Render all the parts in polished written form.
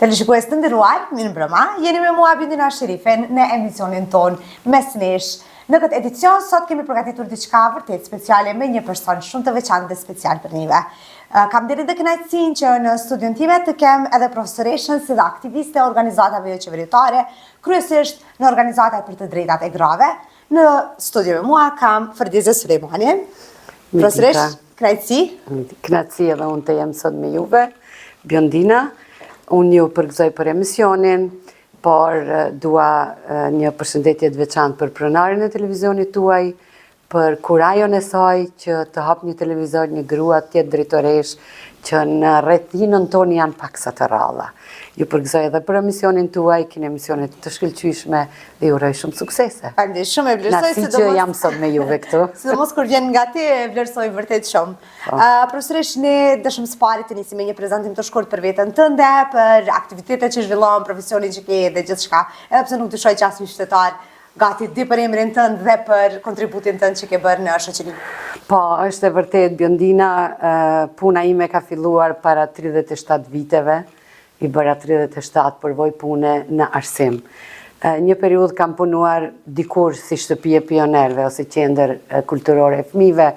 Teleshikues të nderuar, mirëmbrëma, jeni me mua Bindina Sherifin në emisionin tonë Mes Nesh. Në këtë edicion sot kemi përgatitur diçka vërtet speciale me një person shumë të veçantë dhe special për neve. Kam nderin dhe kënaqësinë që në studion time të kem edhe profesoreshën si dhe aktiviste e organizatave joqeveritare, kryesisht në organizatat për të drejtat e grave. Në studio me mua kam Fërdize Sulejmanin. Profesoreshë, kënaqësi. Kënaqësi edhe unë të jem sot me juve, Biondina. Unë ju përgëzoj për emisionin, por dua një përshëndetje të veçantë për pronarin e televizionit tuaj, për kurajon e saj që të hapë një televizor, një grua të jetë drejtoreshë, që në rrethinën tonë janë paksa të rralla. Ju përgëzoj edhe për emisionin tuaj, keni emisione të shkëlqyeshme dhe ju uroj shumë suksese. Faleminderit shumë e vlerësoj sidomos që jam sot me juve këtu. Sidomos kur vjen nga ti e vlerësoj vërtet shumë. Po. Uh, profesoreshë ne deshëm së pari të nisim me një prezantim të shkurt për veten tënde, për aktivitetet që zhvillon, profesionin që ke dhe gjithçka, edhe pse nuk dyshoj që asnjë qytetar gati di për emrin tënd dhe për kontributin tënd që ke bërë në shoqëri. Po, është e vërtetë, Biondina, puna ime ka filluar para 37 viteve, i bëra 37 përvojë pune në arsim. Një periudhë kam punuar dikur si shtëpi e pionerëve ose qendër kulturore e fëmijëve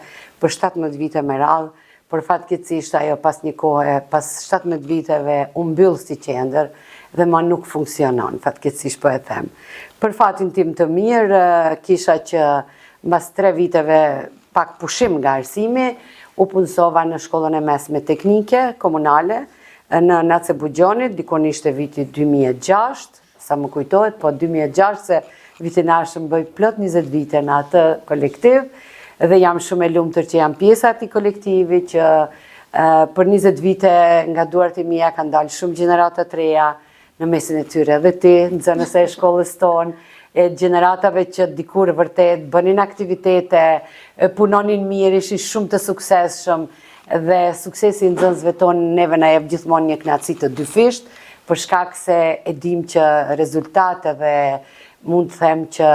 për 17 vite me radhë, por fatkeqësisht ajo pas një kohe, pas 17 viteve u mbyll si qendër dhe ma nuk funksionon, fatkeqësisht po e them. Për fatin tim të mirë, kisha që mbas 3 viteve pak pushim nga arsimi, u punësova në shkollën e mesme teknike komunale në Nace Bugjonit, dikun ishte viti 2006, sa më kujtohet, po 2006 se vitin e ardhshëm bëj plot 20 vite në atë kolektiv dhe jam shumë e lumtur që jam pjesë e atij kolektivi që për 20 vite nga duart e mia kanë dalë shumë gjenerata të reja në mesin e tyre edhe ti, nxënëse e shkollës tonë, e gjeneratave që dikur vërtet bënin aktivitete, punonin mirë, ishin shumë të suksesshëm dhe suksesi i nxënësve tonë neve na jep gjithmonë një kënaqësi të dyfishtë, për shkak se e dim që rezultat edhe mund të them që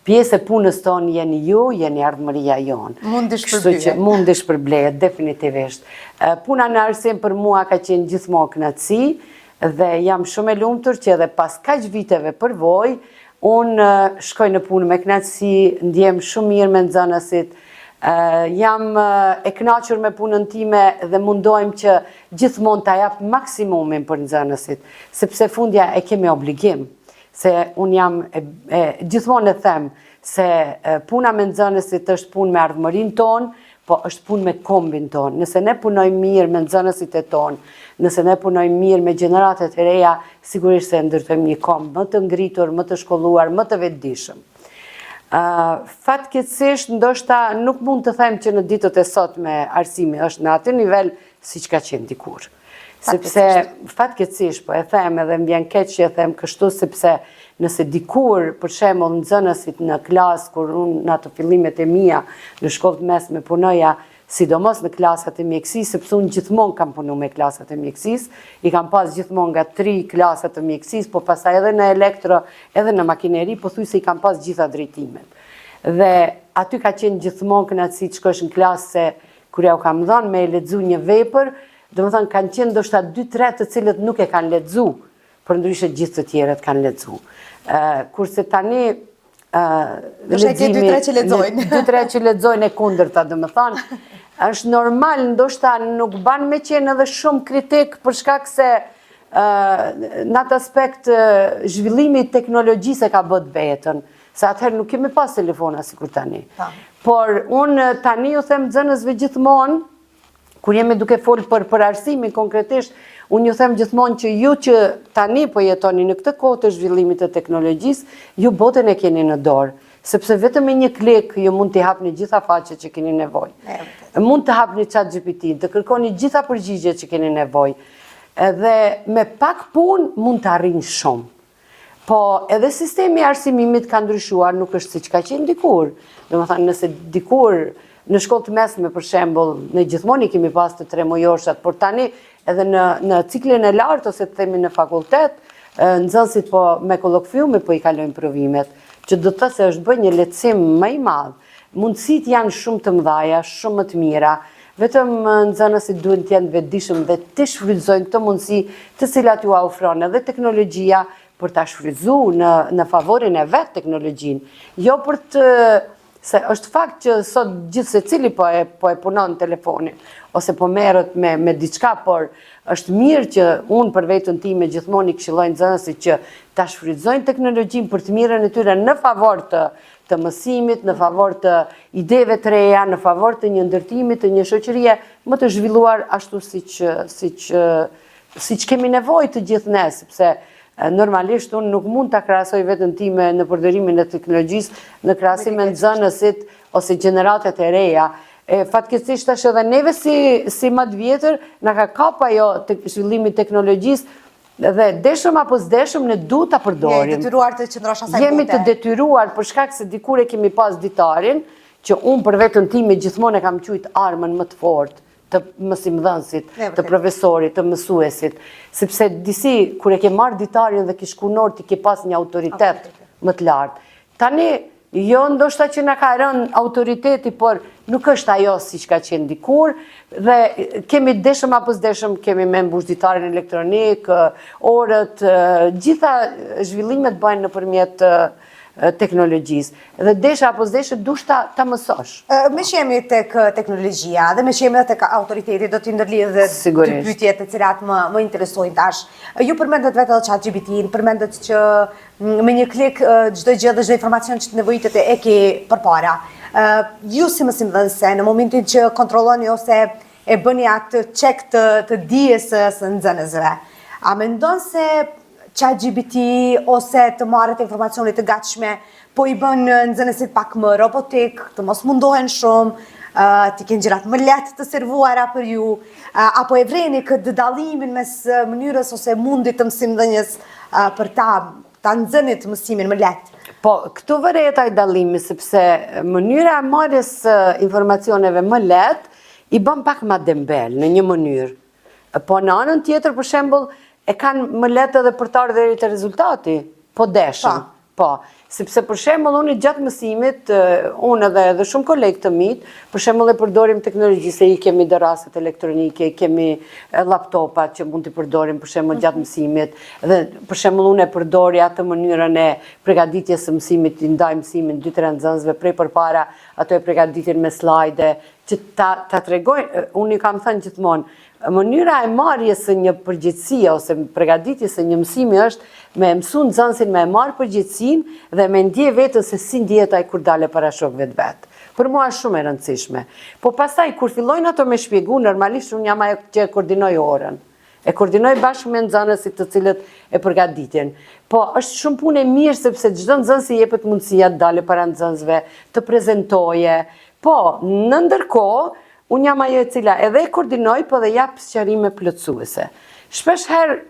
pjesë e punës tonë jeni ju, jeni ardhmëria jonë. Mundi shpërblehet. Mundi shpërblehet, definitivisht. Puna në arsim për mua ka qenë gjithmonë kënaqësi dhe jam shumë e lumtur që edhe pas kaq viteve përvojë, unë shkoj në punë me kënaqësi, ndjem shumë mirë me nxënësit, jam e kënaqur me punën time dhe mundohem që gjithmonë ta jap maksimumin për nxënësit, sepse fundja e kemi obligim, se unë jam e, e, gjithmonë e them se puna me nxënësit është punë me ardhmërinë tonë, po është punë me kombin tonë. Nëse ne punojmë mirë me nxënësit e tonë, nëse ne punojmë mirë me gjeneratat e reja, sigurisht se ndërtojmë një komb më të ngritur, më të shkolluar, më të vetëdijshëm. Fatkeqësisht, ndoshta nuk mund të them që në ditët e sotme arsimi është në atë nivel siç ka qenë dikur. Sepse fatkeqësisht, po e them edhe më vjen keq që e them kështu, sepse nëse dikur, për shembull, nxënësit në klasë, kur unë në ato fillimet e mia në shkollë të mesme punoja, sidomos në klasat e mjekësisë, sepse unë gjithmonë kam punu me klasat e mjekësisë, i kam pas gjithmonë nga tri klasat të mjekësisë, po pastaj edhe në elektro, edhe në makineri, pothuajse i kam pas gjitha drejtimet. Dhe aty ka qenë gjithmonë kënaqësi të shkosh në klasë se kur ja u kam dhënë me e lexu një vepër, domethënë kanë qenë ndoshta 2-3 të cilët nuk e kanë lexu, përndryshe gjithë të tjerët kanë lexu. Kurse tani leximi... Dy tre që lexojnë. Dy tre që lexojnë e kundërta, domethënë, është normal, ndoshta nuk ban me qenë edhe shumë kritik për shkak se në atë aspekt zhvillimi i teknologjisë e ka bërë vetën, se atëherë nuk kemi pas telefona sikur tani. Por unë tani ju them nxënësve gjithmonë, Kur jemi duke folë për, për arsimin konkretisht, unë ju them gjithmonë që ju që tani po jetoni në këtë kohë të zhvillimit të teknologjisë, ju botën e keni në dorë, sepse vetëm me një klik ju mund t'i hapni gjitha faqet që keni nevojë. Mund të hapni chat GPT, të kërkoni gjitha përgjigjet që keni nevojë. Edhe me pak punë mund të arrini shumë. Po, edhe sistemi i arsimimit ka ndryshuar, nuk është siç ka qenë dikur. Domethënë, nëse dikur në shkollë të mesme, për shembull, ne gjithmonë i kemi pas të tremujorshat, por tani edhe në, në ciklin e lartë, ose të themi në fakultet, nxënësit po me kolokviume po i kalojnë provimet, që do të thotë se është bërë një lehtësim më i madh. Mundësitë janë shumë të mëdhaja, shumë më të mira. Vetëm nxënësit duhet të jenë të vetëdijshëm dhe të shfrytëzojnë këto mundësi të cilat jua ofron edhe teknologjia për ta shfrytëzu në në favorin e vet teknologjinë, jo për të se është fakt që sot gjithsecili po e po e punon telefonin ose po merret me me diçka, por është mirë që unë për veten time gjithmonë i këshilloj nxënësit që ta shfrytëzojnë teknologjinë për të mirën e tyre në favor të të mësimit, në favor të ideve të reja, në favor të një ndërtimi të një shoqërie më të zhvilluar ashtu siç siç siç kemi nevojë të gjithë ne, sepse normalisht unë nuk mund ta krahasoj veten time në përdorimin e teknologjisë në krahasim me nxënësit ose gjeneratat e reja. E fatkeqësisht tash edhe neve si si më të vjetër na ka kap ajo te zhvillimi i teknologjisë dhe deshëm apo s'deshëm ne duhet ta përdorim. Jemi të detyruar të qëndrosh asaj bote. Jemi të detyruar për shkak se dikur e kemi pas ditarin, që unë për veten time gjithmonë e kam quajt armën më të fortë të mësimdhënësit, të profesorit, të mësuesit, sepse disi, kur e ke marrë ditarin dhe ke shku n'orë, ti ke pas një autoritet më të lartë. Tani, jo ndoshta që na ka rënë autoriteti, por nuk është ajo siç ka qenë dikur, dhe kemi deshëm apo s'deshëm, kemi me mbush ditarin elektronik, orët, gjitha zhvillimet bëhen nëpërmjet teknologjisë. Dhe deshe apo s'deshe, dush ta, ta mësosh. Meqë jemi tek teknologjia dhe meqë jemi edhe tek autoriteti, do t'i ndërlidh dhe dy pyetje të cilat më, më interesojnë tash. Ju përmendët vetë edhe ChatGPT-n, përmendët që me një klik çdo gjë dhe çdo informacion që të nevojitet e ke përpara. Ju si mësimdhënëse, në momentin që kontrolloni ose e bëni atë check të, të dijes së, së nxënësve, a mendon se ChatGPT ose të marrët informacionit të gatshme, po i bën nxënësit pak më robotik, të mos mundohen shumë, t'i kenë gjërat më lehtë të servuara për ju, apo e vreni këtë dallimin mes mënyrës ose mundit të mësimdhënies për ta ta nxënit mësimin më lehtë? Po, këtu vërehet ai dallimi, sepse mënyra e marrjes së informacioneve më lehtë i bën pak ma dembel në një mënyrë. Po në anën tjetër, për shembull, e kanë më lehtë edhe për të ardhur deri te rezultati, po deshën. Po. Po, sepse për shembull unë gjatë mësimit, unë edhe edhe shumë kolegë të mitë, për shembull e përdorim teknologji se i kemi dërrasat elektronike, i kemi laptopat që mund t'i përdorim për shembull gjatë mhm. mësimit dhe për shembull unë e përdori atë mënyrën e përgatitjes së mësimit, i ndaj mësimin 2-3 nxënësve prej përpara, ato e përgatitin me slajde, që ta, ta tregojnë, unë i kam thënë gjithmonë, mënyra e marrjes së një përgjegjësie ose përgatitjes së një mësimi është me mësu nxënësin me e marrë përgjegjësinë dhe me ndje veten se si ndjehet ai kur dale para shokëve të vet. Për mua është shumë e rëndësishme. Po pastaj kur fillojnë ato me shpjegu, normalisht unë jam ajo që e koordinoj orën. E koordinoj bashkë me nxënësit të cilët e përgatitin. Po është shumë punë e mirë sepse çdo nxënës i jepet mundësia të dale para nxënësve, të prezentoje. Po, në ndërkohë, unë jam ajo e cila edhe e koordinoj, po dhe jap sqarime plotësuese. Shpesh herë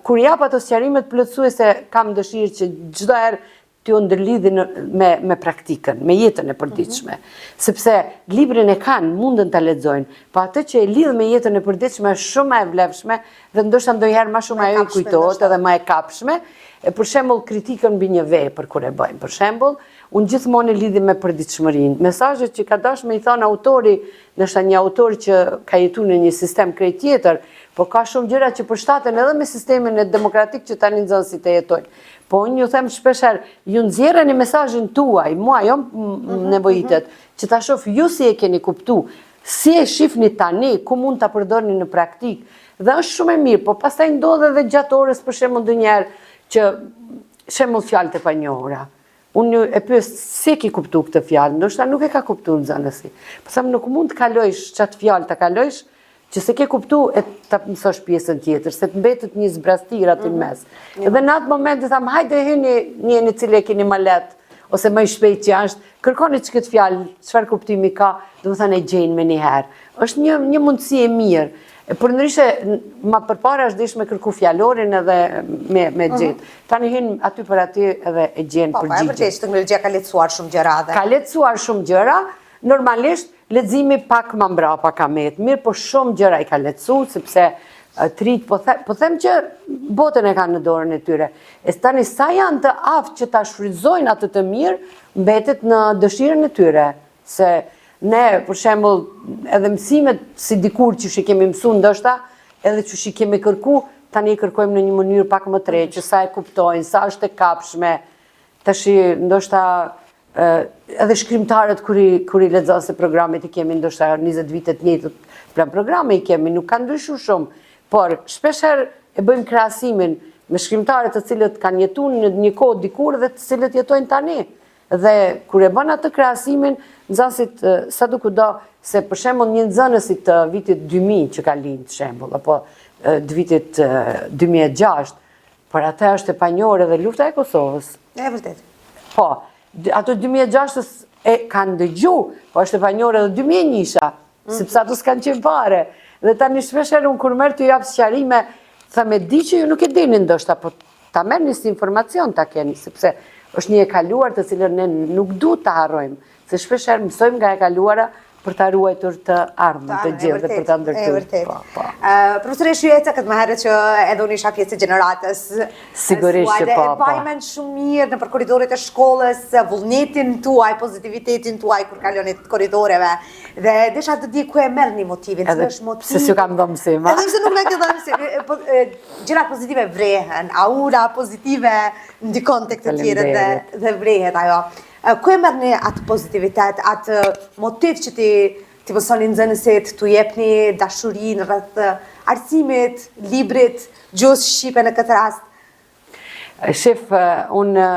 kur jap ato sqarimet plotësuese, kam dëshirë që çdo herë t'ju ndërlidhi me, me praktikën, me jetën e përditshme. Mm -hmm. Sepse librin e kanë, mundën ta lexojnë, po atë që e lidh me jetën e përditshme është shumë më e vlefshme dhe ndoshta ndonjëherë më shumë ajo i kujtohet edhe më e kapshme. E për shembull kritikën mbi një vepër kur e bëjmë. Për shembull, unë gjithmonë e lidhi me përditshmërinë. Mesazhet që ka dashur me i thënë autori, ndoshta një autor që ka jetuar në një sistem krejt tjetër, po ka shumë gjëra që përshtaten edhe me sistemin e demokratik që tani nxënësit e jetojnë. Po unë ju them shpeshherë, ju nxjerreni mesazhin tuaj, mua jo mhm, nevojitet, mhm. që ta shoh ju si e keni kuptu, si e shifni tani, ku mund ta përdorni në praktikë. Dhe është shumë e mirë, po pastaj ndodh edhe gjatë orës për shembull ndonjëherë që shembull fjalët e panjohura. Unë e pyes si e ke kuptu këtë fjalë, ndoshta nuk e ka kuptu nxënësi. Po them nuk mund të kalojsh çat fjalë ta kalojsh që s'e ke kuptu e ta mësosh pjesën tjetër, se të mbetet një zbrazëtirë aty në mhm. mes. Dhe në atë moment i tham, hajde hyni njeni cili e keni ma lehtë, ose më i shpejt që është, kërkoni që këtë fjalë, çfarë kuptimi ka, domethënë e gjejnë menjëherë. është një, një mundësi e mirë. E përndryshe, ma përpara është desh me kërku fjalorin edhe me, me mhm. gjetë. Tani hyn aty për aty edhe e gjen po, përgjigjen. Po, e vërtetë, teknologjia ka lehtësuar shumë gjëra dhe. Ka lehtësuar shumë gjëra, normalisht, Leximi pak ma mbrapa ka met, mirë po shumë gjëra i ka lehtësu, sepse të rinjtë, po, the, po them që botën e kanë në dorën e tyre. E tani sa janë të aftë që ta shfrytëzojnë atë të mirë, mbetet në dëshirën e tyre, se Ne, për shembull, edhe mësimet si dikur qysh i kemi mësu ndoshta, edhe qysh i kemi kërku, tani i kërkojmë në një mënyrë pak më të re, që sa e kuptojnë, sa është e kapshme. Tashi ndoshta edhe shkrimtarët kur i kur i lexon se programet i kemi ndoshta 20 vite të njëjtët plan programe i kemi, nuk kanë ndryshu shumë, por shpeshherë e bëjmë krahasimin me shkrimtarët të cilët kanë jetu në një kohë dikur dhe të cilët jetojnë tani. Dhe kur e bën atë krahasimin, nxënësit sado kudo, se për shembull një nxënësi të vitit 2000 që ka lind shembull, apo të vitit 2006, për atë është e panjohur edhe lufta e Kosovës. E vërtet. Po, ato 2006-ës e kanë dëgju, po është e panjohur edhe 2001-sha, mm. sepse ato s'kanë qenë fare. Dhe tani shpeshherë unë kur merr t'ju jap sqarime, them e di që ju nuk e dini ndoshta, po ta merrni si informacion ta keni, sepse është një e kaluar të cilën ne nuk duhet ta harrojmë, se shpeshherë mësojmë nga e kaluara për ta ruajtur të ardhmen të gjithë dhe për ta ndërtuar. E vërtet. Po, po. Profesoreshë ju e cekët më herët që edhe unë isha pjesë e gjeneratës. Sigurisht që po, po. E mbaj mend shumë mirë nëpër korridoret e shkollës, vullnetin tuaj, pozitivitetin tuaj kur kalonit korridoreve. Dhe desha të di ku e merrni motivin, cili është motivi. Pse s'ju kam dhënë mësim, a? Edhe pse nuk na ke dhënë mësim, po, gjërat pozitive vrehen, aura pozitive ndikon tek të tjerët dhe dhe vrehet ajo. Ku e merrni atë pozitivitet, atë motiv që t'i t'i mësoni nxënësit, t'u jepni dashurinë rreth arsimit, librit, gjuhës shqipe në këtë rast? Shif, unë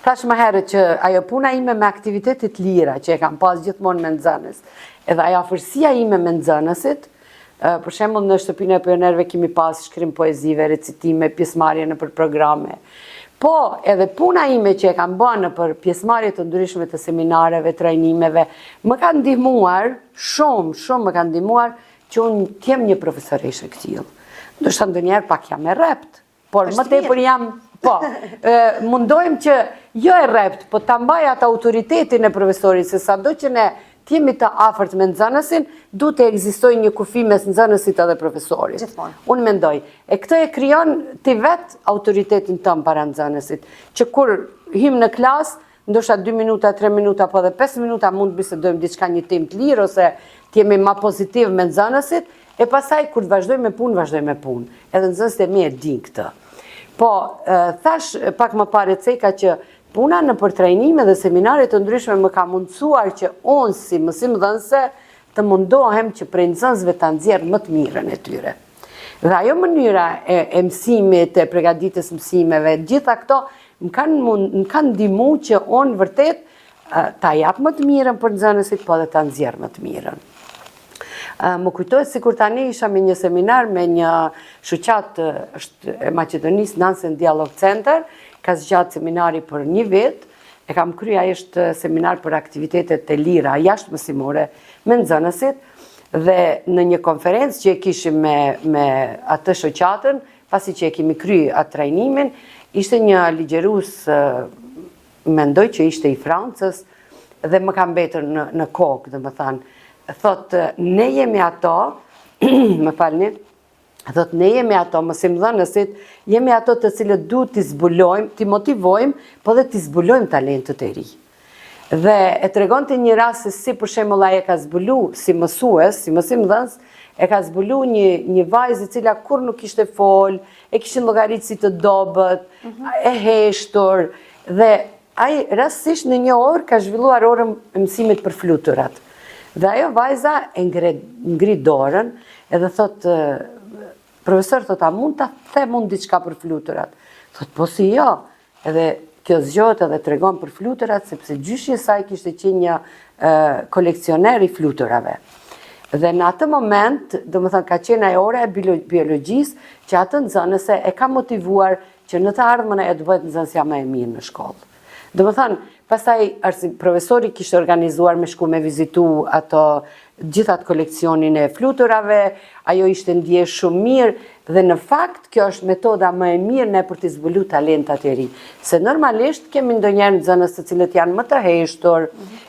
thash më herët që ajo puna ime me aktivitetet e lira që e kam pas gjithmonë me nxënës, edhe ajo afërsia ime me nxënësit, për shembull në shtëpinë e pionerëve kemi pas shkrim poezive, recitime, pjesëmarrje nëpër programe. Po, edhe puna ime që e kam bë nëpër pjesëmarrje të ndryshme të seminareve, trajnimeve, më ka ndihmuar shumë, shumë më ka ndihmuar që unë të jem një profesoreshë e këtillë. Ndoshta ndonjëherë pak jam e rreptë, por më tepër jam, po, mundohem që jo e rreptë, po ta mbaj atë autoritetin e profesorit, se sado që ne të jemi të afërt me nxënësin, duhet të ekzistojë një kufi mes nxënësit edhe profesorit. Gjithmonë. Unë mendoj, e këtë e krijon ti vetë autoritetin tënd para nxënësit, që kur hym në klasë, ndoshta 2 minuta, 3 minuta, po edhe 5 minuta mund të bisedojmë diçka një temë të lirë ose të jemi ma pozitiv me nxënësit, e pastaj kur të vazhdojmë me punë, vazhdojmë me punë. Edhe nxënësit e mi e dinë këtë. Po, thash pak më parë e ceka që puna nëpër trajnime dhe seminare të ndryshme më ka mundësuar që unë si mësimdhënëse të mundohem që prej nxënësve ta nxjerr më të mirën e tyre. Dhe ajo mënyra e, e mësimit, e pregaditjes mësimeve, gjitha këto më kanë më kanë ndihmu që unë vërtet ta jap më të mirën për nxënësit, po edhe ta nxjerr më të mirën. Më kujtohet sikur tani isha me një seminar me një shoqatë është e Maqedonisë Nansen Dialog Center, ka zgjatë seminari për një vit, e kam kry ai është seminar për aktivitetet e lira jashtë mësimore me nxënësit dhe në një konferencë që e kishim me, me atë shoqatën, pasi që e kemi kry atë trajnimin, ishte një ligjërues mendoj që ishte i Francës dhe më ka mbetur në, në kokë, domethënë, thotë, ne jemi ato, më falni, thotë, ne jemi ato, mësimdhënësit, jemi ato të cilët duhet t'i zbulojmë, t'i motivojmë, po dhe t'i zbulojmë talentet e ri. Dhe e tregonte një rast se si për shembull ai e ka zbulu si mësues, si mësimdhënës, e ka zbulu një, një vajzë e cila kurrë nuk kishte fol, e kishin llogarit si të dobët, mm -hmm. e heshtur, dhe ai rastësisht në një orë ka zhvilluar orën e mësimit për fluturat. Dhe ajo vajza e ngre, ngri dorën edhe thotë, profesor, thotë, a mund ta them unë diçka për fluturat? Thotë, po si jo, Edhe kjo zgjohet edhe tregon për fluturat, sepse gjyshi i saj kishte qenë një koleksioner i fluturave. Dhe në atë moment, domethënë, ka qenë ajo ora e biologjisë, që atë nxënëse e ka motivuar që në të ardhmen ajo të bëhet nxënësja më e mirë në shkollë. Domethënë, pastaj profesori kishte organizuar me shku me vizitu ato gjithë atë koleksionin e fluturave, ajo ishte ndje shumë mirë dhe në fakt kjo është metoda më e mirë ne për t'i zbulu talentat e ri. Se normalisht kemi ndonjëherë nxënës të cilët janë më të heshtur,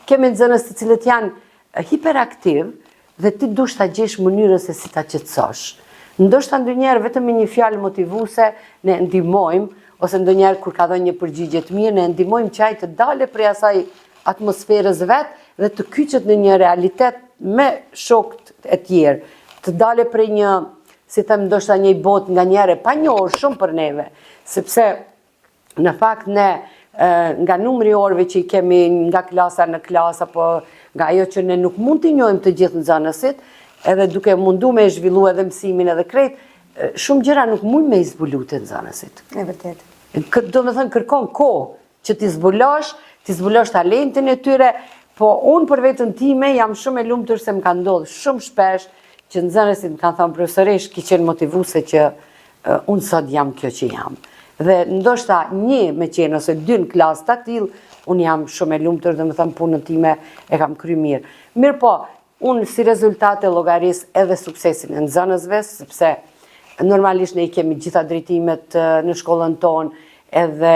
kemi nxënës të cilët janë hiperaktiv dhe ti dush ta gjesh mënyrën se si ta qetësosh. Ndoshta ndonjëherë vetëm me një fjalë motivuese ne e ndihmojmë ose ndonjëherë kur ka dhënë një përgjigje të mirë ne e ndihmojmë që ai të dale prej asaj atmosferës vet dhe të kyçet në një realitet me shokët e tjerë, të dale prej një, si them, ndoshta një botë nganjëherë e panjohur shumë për neve, sepse në fakt ne nga numri i orëve që i kemi nga klasa në klasë apo nga ajo që ne nuk mund t'i njohim të gjithë nxënësit, edhe duke mundu me e zhvillu edhe mësimin edhe krejt, shumë gjëra nuk mund me i zbulu te nxënësit. E vërtetë. Këtë domethënë kërkon kohë që t'i zbulosh, t'i zbulosh talentin e tyre, po unë për veten time jam shumë e lumtur se më ka ndodhë shumë shpesh që nxënësit më kanë thënë profesoreshë ki qenë motivuese që unë sot jam kjo që jam. Dhe ndoshta një me qenë ose dy në klasë të tillë, unë jam shumë e lumtur domethënë punën time e kam kry mirë. Mirëpo, unë si rezultat e llogaris edhe suksesin e nxënësve, sepse normalisht ne i kemi gjitha drejtimet në shkollën tonë, edhe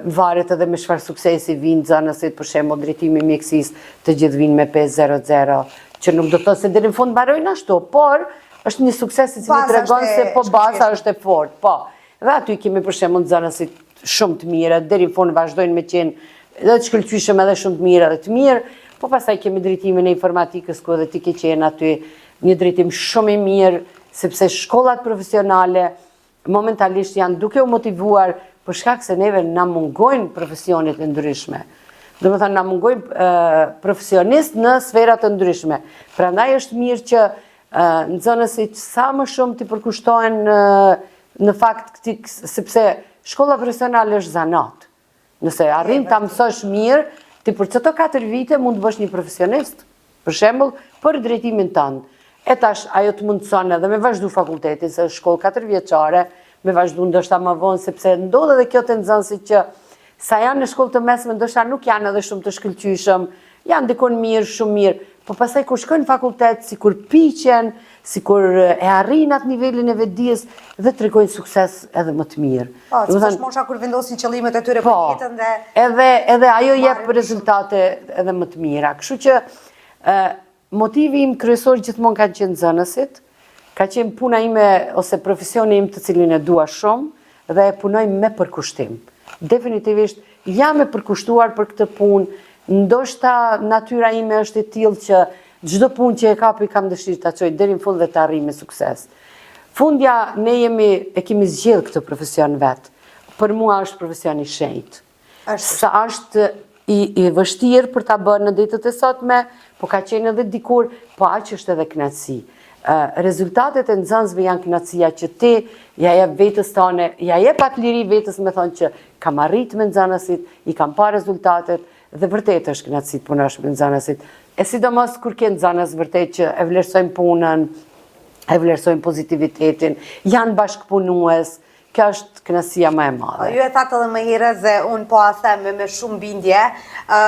varet edhe me çfarë suksesi vijnë nxënësit, për shembull drejtimi i mjekësisë, të gjithë vijnë me 5.00, që nuk do të thotë se deri në fund mbarojnë ashtu, por është një sukses i cili tregon se po baza është e fortë, po. Dhe aty kemi për shembull nxënësit shumë të mirë, deri në fund vazhdojnë me qenë edhe të shkëlqyeshëm edhe shumë të mirë edhe të mirë, po pastaj kemi drejtimin e informatikës ku edhe ti ke qenë aty, një drejtim shumë i mirë, sepse shkollat profesionale momentalisht janë duke u motivuar për shkak se neve na mungojnë profesionet e ndryshme. Domethënë, na mungojnë profesionistë në sfera të ndryshme. Prandaj është mirë që nxënësit sa më shumë t'i përkushtohen në fakt këtij, sepse shkolla profesionale është zanat. Nëse arrin ta mësosh mirë, ti për qëto 4 vite mund të bësh një profesionist. Për shembull, për drejtimin tënd. E tash ajo të mundëson edhe me vazhdu fakultetin, se është shkollë 4 vjeçare, me vazhdu ndoshta më vonë, sepse ndodh edhe kjo te nxënësit që sa janë në shkollë të mesme, ndoshta nuk janë edhe shumë të shkëlqyeshëm, janë dikun mirë, shumë mirë, po pastaj kur shkojnë në fakultet, sikur piqen, sikur e arrijnë atë nivelin e vetëdijes dhe tregojnë sukses edhe më të mirë. Po, se është mosha kur vendosin qëllimet e tyre për po, jetën dhe edhe edhe ajo jep rezultate edhe më të mira. Kështu që ë motivi im kryesor gjithmonë kanë qenë nxënësit, ka qenë puna ime ose profesioni im të cilin e dua shumë dhe e punoj me përkushtim. Definitivisht jam e përkushtuar për këtë punë, ndoshta natyra ime është e tillë që çdo punë që e kapi kam dëshirë ta çoj deri në fund dhe ta arrij me sukses. Fundja ne jemi e kemi zgjedh këtë profesion vetë. Për mua është profesion i shenjtë. Sa është i, i vështirë për ta bërë në ditët e sotme, po ka qenë edhe dikur, po aq është edhe kënaqësi. Rezultatet e nxënësve janë kënaqësia që ti ja jep vetes tane, ja jep atë liri vetes me thonë që kam arrit me nxënësit, i kam pa rezultatet dhe vërtet është kënaqësi të punosh me nxënësit. E sidomos kur ke nxënës vërtet që e vlerësojnë punën, e vlerësojnë pozitivitetin, janë bashkëpunues, Kjo është kënaqësia më e madhe. Ju e thatë edhe më herët dhe unë po e them me, me shumë bindje, ë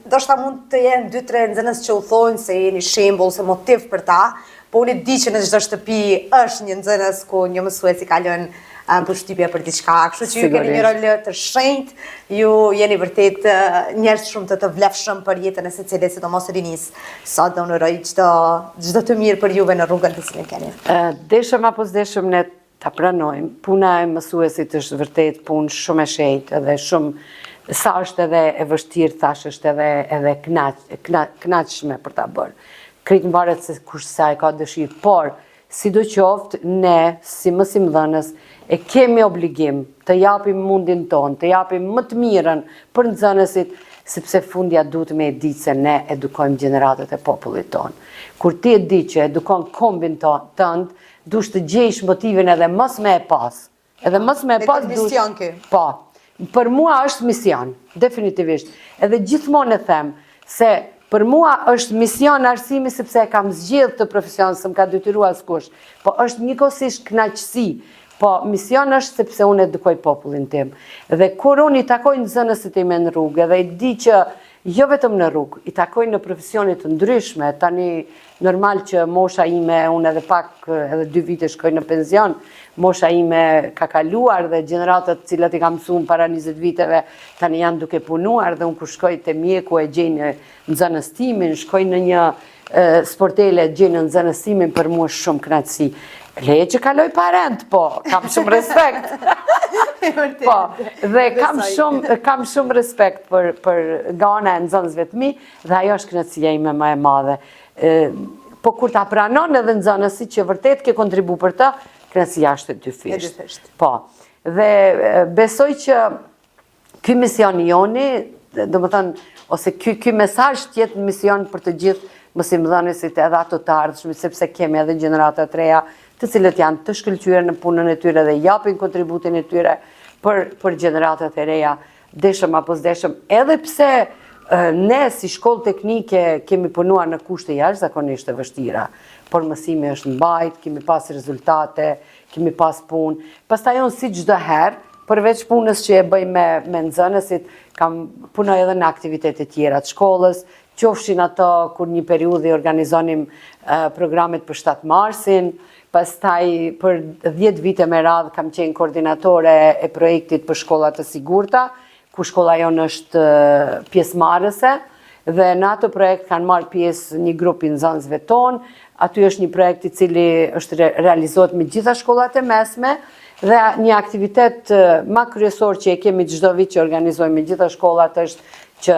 ndoshta mund të jenë 2-3 nxënës që u thonë se jeni shembull, se motiv për ta, po unë e di që në çdo shtëpi është një nxënës ku një mësues i ka lënë përshtypje për diçka, kështu që ju keni një rol të shenjtë, ju jeni vërtet njerëz shumë të të vlefshëm për jetën e secilit, sidomos rinisë. Sot dhe unë uroj çdo çdo të mirë për juve në rrugën të cilën keni. Deshëm apo s'deshëm ne Ta pranojmë, puna e mësuesit është vërtet punë shumë e shenjtë edhe shumë sa është edhe e vështirë thash është edhe edhe kënaq kënaqshme për ta bërë. Krejt varet se kush sa e ka dëshirë, por sidoqoftë ne si mësimdhënës e kemi obligim të japim mundin tonë, të japim më të mirën për nxënësit, sepse fundja duhet me e ditë se ne edukojmë gjeneratat e popullit tonë. Kur ti e di që edukon kombin tënd, Dush të gjejsh motivin edhe mos me e pas. Edhe mos me e pas dush. Mision ky. Po. Për mua është mision, definitivisht. Edhe gjithmonë e them se për mua është mision arsimi sepse e kam zgjedh këtë profesion, s'më ka detyru askush. Po është njëkohësisht kënaqësi. Po mision është sepse unë edukoj popullin tim. Dhe kur unë i takoj nxënësit e mi në rrugë edhe i di që jo vetëm në rrugë, i takoj në profesione të ndryshme, tani Normal që mosha ime, unë edhe pak, edhe dy vite shkoj në penzion, mosha ime ka kaluar dhe gjeneratat të cilat i kam mësuar para 20 viteve, tani janë duke punuar dhe unë kur shkoj te mjeku e gjej një nxënës timin, shkoj në një sportele gjej një nxënës timin, për mua është shumë kënaqësi. Leje që kaloj pa rend, po, kam shumë respekt. Po, dhe kam shumë, kam shumë respekt për, për nga ana e nxënësve të mi, dhe ajo është kënaqësia ime më e madhe. Po kur ta pranon edhe nxënësi që vërtet ke kontribu për të, kënaqësia është e dyfishtë. Po, dhe besoj që ky mision i joni, domethënë, ose ky, ky mesazh të jetë mision për të gjithë mësimdhënësit edhe ato të ardhshmit, sepse kemi edhe gjenerata të reja, të cilët janë të shkëlqyer në punën e tyre dhe japin kontributin e tyre për, për gjeneratat e reja, deshëm apo s'deshëm, edhe pse ne si shkollë teknike kemi punuar në kushte jashtëzakonisht të vështira, por mësimi është mbajt, kemi pas rezultate, kemi pas punë. Pastaj unë si çdo herë, përveç punës që e bëj me, me nxënësit, kam punoj edhe në aktivitete tjera të shkollës, qofshin ato kur një periudhë i organizonim programet për 7 marsin, pastaj për 10 vite me radhë kam qenë koordinatore e projektit për shkolla të sigurta, ku shkolla jonë është pjesëmarrëse dhe në atë projekt kanë marrë pjesë një grup i nxënësve tonë. Aty është një projekt i cili është realizohet me gjitha shkollat e mesme dhe një aktivitet ma kryesor që e kemi çdo vit që organizojmë me gjitha shkollat është që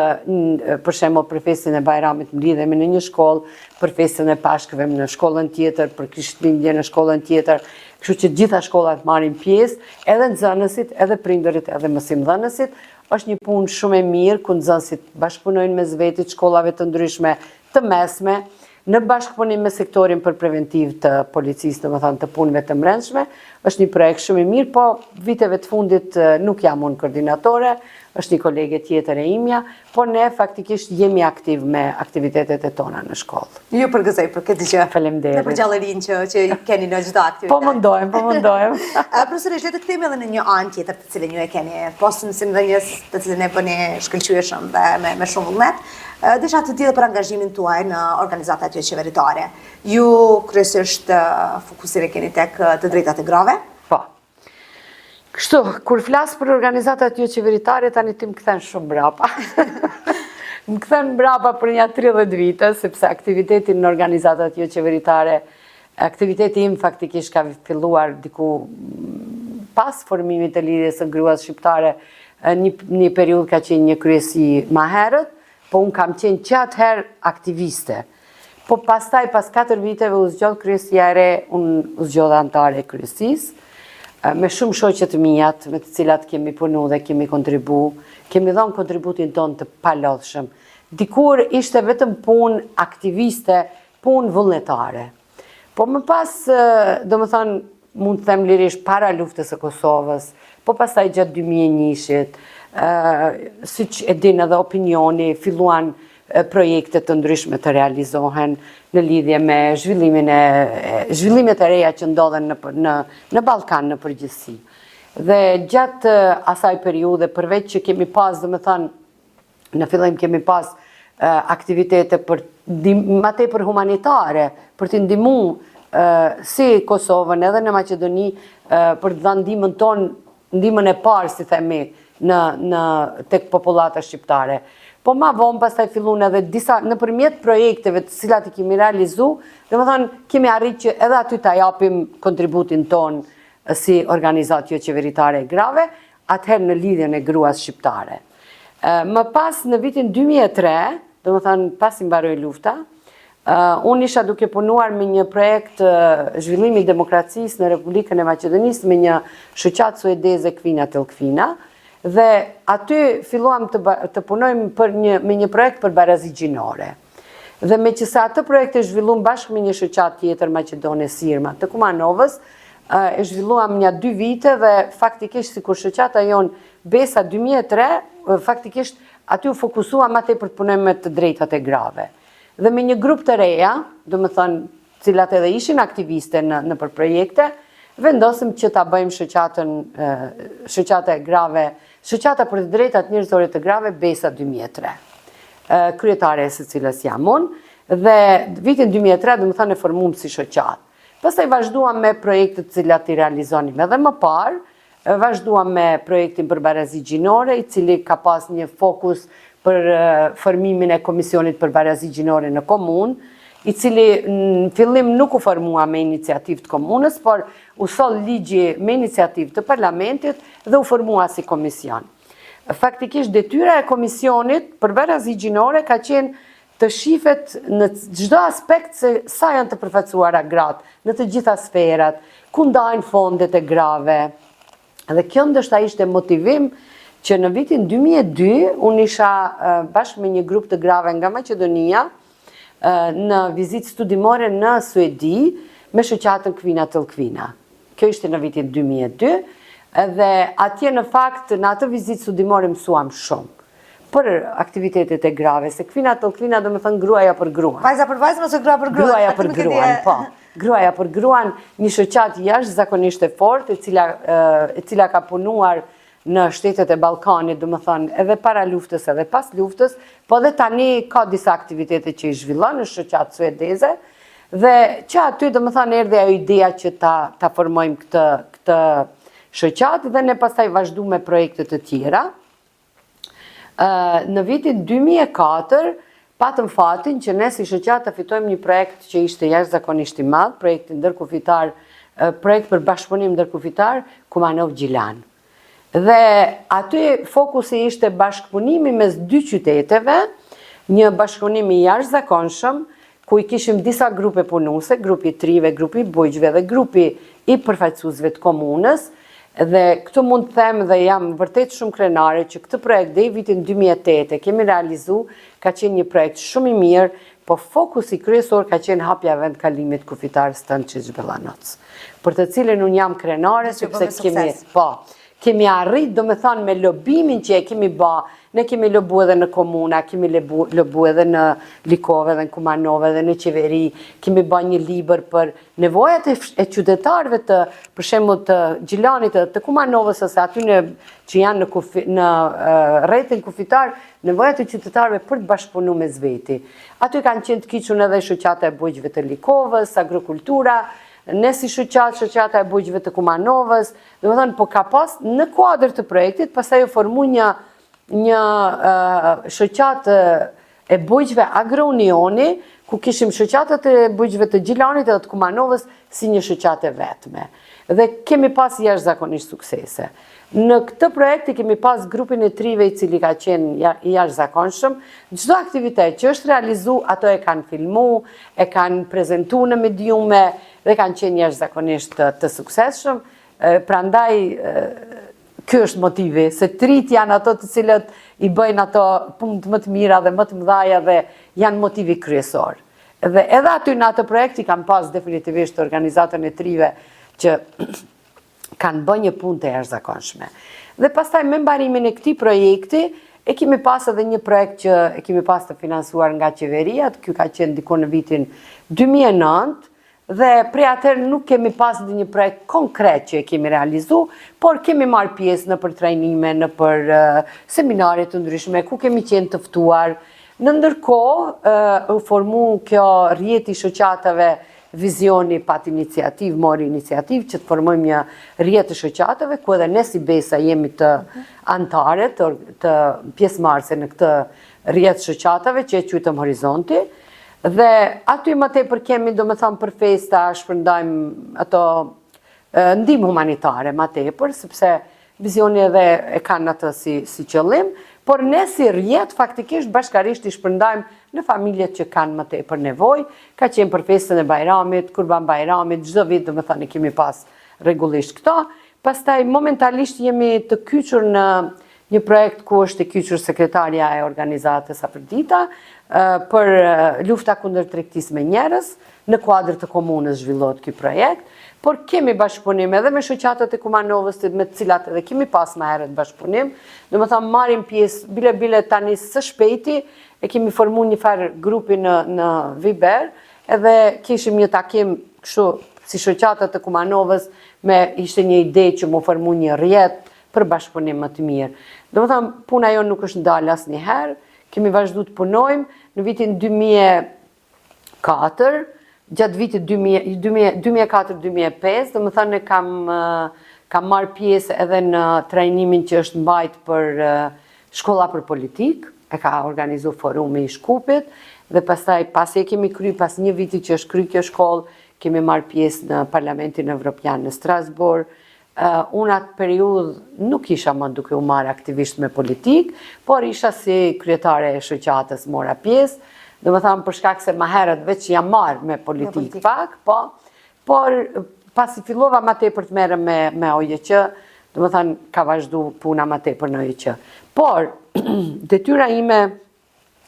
për shembull për festën e Bajramit mblidhemi në një shkollë, për festën e Pashkëve në shkollën tjetër, për Krishtlindje në shkollën tjetër, kështu që gjitha shkollat marrin pjesë, edhe nxënësit, edhe prindërit, edhe mësimdhënësit. Është një punë shumë e mirë ku nxënësit bashkëpunojnë mes vetit shkollave të ndryshme të mesme, në bashkëpunim me sektorin për preventivë të policisë, domethënë të punëve të mbrendshme, është një projekt shumë i mirë, po viteve të fundit nuk jam unë koordinatore, është një kolege tjetër e imja, por ne faktikisht jemi aktiv me aktivitetet e tona në shkollë. Ju përgëzoj për këtë gjë. Faleminderit. Dhe për gjallërinë që që keni në çdo aktivitet. Po mundohem, po mundohem. Profesoreshë, le të kthehemi edhe në një anë tjetër të cilën ju e keni, pos mësimdhënies, të cilën e bëni shkëlqyeshëm dhe me me shumë vullnet. Desha të di edhe për angazhimin tuaj në organizatat joqeveritare. Ju kryesisht fokusin e keni tek të drejtat e grave? Po. Kështu, kur flas për organizatat joqeveritare, tani ti më kthen shumë mbrapa. më kthen mbrapa për nja 30 vite, sepse aktivitetin në organizatat joqeveritare, aktiviteti im faktikisht ka filluar diku pas formimit të lidhjes së gruas shqiptare, një, një periudhë ka qenë një kryesi ma herët, po unë kam qenë që atëherë aktiviste. Po pastaj, pas 4 viteve, u zgjodh kryesia e re, unë u zgjodha anëtare e kryesisë, me shumë shoqe të mijat, me të cilat kemi punu dhe kemi kontribu, kemi dhonë kontributin tonë të palodhshëm. Dikur ishte vetëm punë aktiviste, punë vullnetare. Po më pas, domethënë, mund të them lirisht para luftës së Kosovës, po pastaj gjatë 2001-shit, siç e din edhe opinioni, filluan projekte të ndryshme të realizohen në lidhje me zhvillimin e zhvillimet e reja që ndodhen në në në Ballkan në përgjithësi. Dhe gjatë asaj periudhe përveç që kemi pas, domethënë, Në fillim kemi pas aktivitete për ma tepër humanitare, për të ndihmu si Kosovën edhe në Maqedoni për të dhënë ndihmën tonë, ndihmën e parë si themi në në tek popullata shqiptare. Po ma vonë pastaj fillun edhe disa nëpërmjet projekteve të cilat i kemi realizu, domethënë kemi arrit që edhe aty ta japim kontributin tonë si organizatë joqeveritare e grave, atëherë në lidhjen e gruas shqiptare. Më pas në vitin 2003, domethënë pasi mbaroi lufta, unë isha duke punuar me një projekt zhvillimi i demokracisë në Republikën e Maqedonisë me një shoqatë suedeze Kvinna till Kvinna dhe aty filluam të, të punojmë për një, me një projekt për barazi gjinore. Dhe meqëse atë projekt e zhvilluam bashkë me një shoqatë tjetër maqedone Sirma të Kumanovës, e zhvilluam nja dy vite dhe faktikisht sikur shoqata jonë Besa 2003, faktikisht aty u fokusua ma tepër të punojmë me të drejtat e grave. Dhe me një grup të reja, domethënë, cilat edhe ishin aktiviste në, nëpër projekte, vendosëm që ta bëjmë shoqatën, shoqata e grave, shoqata për të drejtat njerëzore të grave Besa 2003. Kryetare e së cilës jam unë, dhe vitin 2003, domethënë, e formuam si shoqatë. Pastaj vazhduam me projektet të cilat i realizonim edhe më parë, Vazhduam me projektin për barazi gjinore, i cili ka pas një fokus për formimin e Komisionit për Barazi Gjinore në komunë, i cili në fillim nuk u formua me iniciativë të komunës, por U soll ligji me iniciativë të parlamentit dhe u formua si komision. Faktikisht detyra e komisionit për barazi gjinore ka qenë të shifet në çdo aspekt se sa janë të përfaqësuara gratë në të gjitha sferat, ku ndajnë fondet e grave. Dhe kjo ndoshta ishte motivim që në vitin 2002 unë isha bashkë me një grup të grave nga Maqedonia në vizitë studimore në Suedi me shoqatën Kvinna till Kvinna. Kjo ishte në vitin 2002 dhe atje në fakt në atë vizitë studimore mësuam shumë për aktivitetet e grave, se Kvinna till Kvinna domethënë gruaja për gruan. Vajza për vajzën ose grua për gruan? Gruaja për gruan, po. Gruaja për gruan, një shoqatë jashtëzakonisht e fortë, e cila, e cila ka punuar në shtetet e Ballkanit, domethënë edhe para luftës edhe pas luftës, po edhe tani ka disa aktivitete që i zhvillon në shoqatë suedeze, dhe që aty domethënë erdhi ajo ideja që ta, ta formojmë këtë, këtë shoqatë dhe ne pastaj vazhdu me projekte të tjera. Në vitin 2004, patëm fatin që ne si shoqatë të fitojmë një projekt që ishte jashtëzakonisht i madh, projekti ndërkufitar, projekt për bashkëpunim ndërkufitar Kumanovë Gjilan. Dhe aty fokusi ishte bashkëpunimi mes dy qyteteve, një bashkëpunim i jashtëzakonshëm, ku i kishim disa grupe punuese, grupi i të rinjve, grupi i bujqve dhe grupi i përfaqësuesve të komunës, dhe këtu mund të them dhe jam vërtet shumë krenare që këtë projekt deri vitin 2008 e kemi realizu, ka qenë një projekt shumë i mirë, po fokusi kryesor ka qenë hapja e vendkalimit kufitar Stënçiq Bellanoc, për të cilin unë jam krenare sepse kemi, po, Kemi arrit, domethanë, me lobimin që e kemi ba, ne kemi lobu edhe në komuna, kemi lobu, lobu edhe në Likovë, edhe në Kumanovë, edhe në qeveri, kemi ba një libër për nevojat e, e qytetarëve të, për shembull të Gjilanit edhe të Kumanovës, ose atyne që janë në, kufi, në rrethin kufitar, nevojat e qytetarëve për të bashkëpunu mes veti. Aty kanë qenë të kyçun edhe shoqata e bujqve të Likovës, agrokultura, ne si shoqatë, shoqata e bujqve të Kumanovës, Domethënë, po ka pas në kuadër të projektit, pastaj u formu një, një shoqatë e bujqve Agrounioni, ku kishim shoqatat e bujqve të Gjilanit edhe të Kumanovës si një shoqatë e vetme. Dhe kemi pas jashtëzakonisht suksese. Në këtë projekt i kemi pas grupin e të rinjve i cili ka qenë i jashtëzakonshëm. Çdo aktivitet që është realizu, ato e kanë filmu, e kanë prezentu në mediume, dhe kanë qenë jashtëzakonisht të, të suksesshëm, prandaj ky është motivi, se të rinjtë janë ato të cilët i bëjnë ato punët më të mira dhe më të mëdhaja dhe janë motivi kryesor. Dhe edhe aty në atë projekt i kam pas definitivisht organizatën e të rinjve që kanë bë një punë të jashtëzakonshme. Dhe pastaj me mbarimin e këtij projekti, e kemi pas edhe një projekt që e kemi pas të financuar nga qeveria, ky ka qenë diku në vitin 2009, dhe prej atëherë nuk kemi pas ndonjë projekt konkret që e kemi realizu, por kemi marrë pjesë nëpër trajnime, nëpër seminare të ndryshme, ku kemi qenë të ftuar. Në ndërkohë, u formu kjo rrjeti i shoqatave Vizioni pat iniciativë, mori iniciativë që të formojmë një rrjet të shoqatave, ku edhe ne si Besa jemi të anëtare, të, të pjesëmarrëse në këtë rrjet shoqatave që e quajtëm Horizonti. Dhe aty më tepër kemi, domethënë, për festa, shpërndajmë ato ndihmë humanitare më tepër, sepse Vizioni edhe e kanë atë si, si qëllim, por ne si rrjet faktikisht bashkarisht i shpërndajmë në familjet që kanë më tepër nevojë, ka qenë për festën e Bajramit, Kurban Bajramit, çdo vit domethënë i kemi pas rregullisht këto. Pastaj momentalisht jemi të kyçur në një projekt ku është e kyçur sekretarja e organizatës Afërdita për lufta kundër tregtisë me njerëz, në kuadër të komunës zhvillohet ky projekt, por kemi bashkëpunim edhe me shoqatat e Kumanovës, me të cilat edhe kemi pas më herët bashkëpunim, domethënë marrim pjesë, bile bile tani së shpejti, e kemi formu një farë grupi në, në Viber, edhe kishim një takim kështu si shoqatat e Kumanovës, me ishte një ide që m'u formu një rrjet, për bashkëpunim më të mirë. Domethënë, puna jonë nuk është ndalë asnjëherë, kemi vazhdu të punojmë, në vitin 2004, gjatë vitit 2004-2005, domethënë, kam, kam marrë pjesë edhe në trajnimin që është mbajt për shkolla për politikë, e ka organizu forumi i Shkupit, dhe pastaj pasi e kemi kry, pas një viti që është kry kjo shkollë, kemi marrë pjesë në Parlamentin Evropian në Strasburg, Unë atë periudhë nuk isha më duke u marrë aktivisht me politikë, por isha si kryetare e shoqatës mora pjesë, domethënë për shkak se ma herët veç jam marrë me politikë pak, po, por pasi fillova ma tepër të merrem me, me OJQ, domethënë ka vazhdu puna ma tepër në OJQ. Por, detyra ime